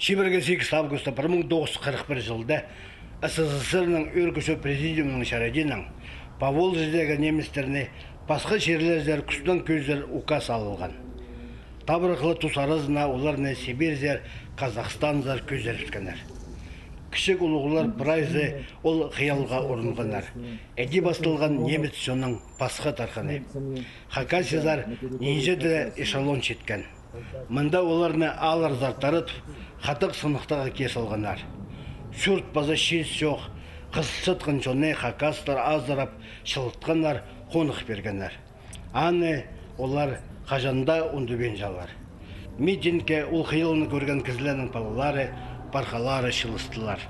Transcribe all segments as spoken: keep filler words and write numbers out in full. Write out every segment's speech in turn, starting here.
Чибіргі сигіс августта пір муң тоғыс чӱс хырых пір чылда С С С Р-ның Ӧӧркі чурт президиумының чарадиинаң Поволжьедегі немецтерні пасха чирлерзер кӱстең кӧзер указ алылған. Табырах ла тус аразына оларны Сибирьзер, Казахстанзар кӧзідібіскеннер. Кічіг улуғлар прайзы ол хыялға урунғаннар. Іди пасталған немец чонның пасха тархыны. Хакасиязар нинҷе-де эшелон читкен. Мында оларны аалларзар таратып, хатығ сынахтарға кир салғаннар. Чурт паза чиис чох, хызылчатхан чонны хакастар азырап, чылытханнар, хонах пиргеннер. Аны олар хаҷан даа ундубинчалар. Митингке ол хыялны кӧрген кізілернің палалары, пархалары чыылыстылар.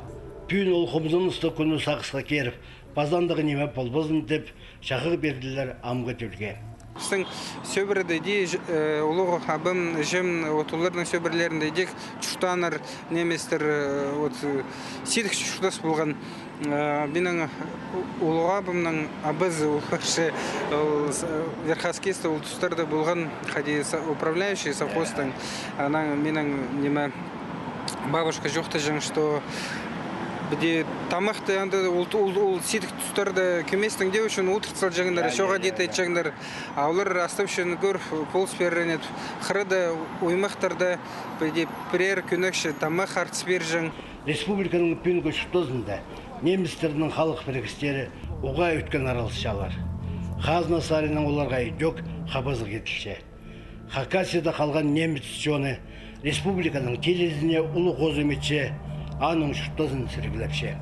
Пӱӱн ол хомзыныстығ кӱнні сағысха киріп, паза андағ ниме полбазын тіп, чахығ пирділер амғы тӧлге. Пістің сӧбіреде иди, э, улуғ абым, іҷем, вот оларның сӧбірелерінде идӧк чуртааннар немецтер, э, вот, э, сидік чуртас полған. Э, минің у-, улуғ абымның абазы, ол, ол, э, Верхоскесте, ол тустарда полған, хайди, со-, управляющий совхозтың. Анаң минің, ниме, бабушка чоохтаҷаң, что піди тамахты анда ол, ол, ол сидік тустарда кӧместең дее ӱчӱн утырт салҷаңнар, чоға дит итчеңнер. А олар астап чӧрген кӧр, полыс пирерін ит, хырада, оймахтарда, піди пірер кӧнекче тамах артыс пирҷең. Республиканың пӱӱнгі чуртазында немецтернің халых пірігістері уғаа ӧткін араласчалар. Хазна саринаң оларға идӧк хабазығ иділче. Хакасияда халған немец чоны республиканың тілізіне улуғ хозым итче, аның чуртазын сіріглепче.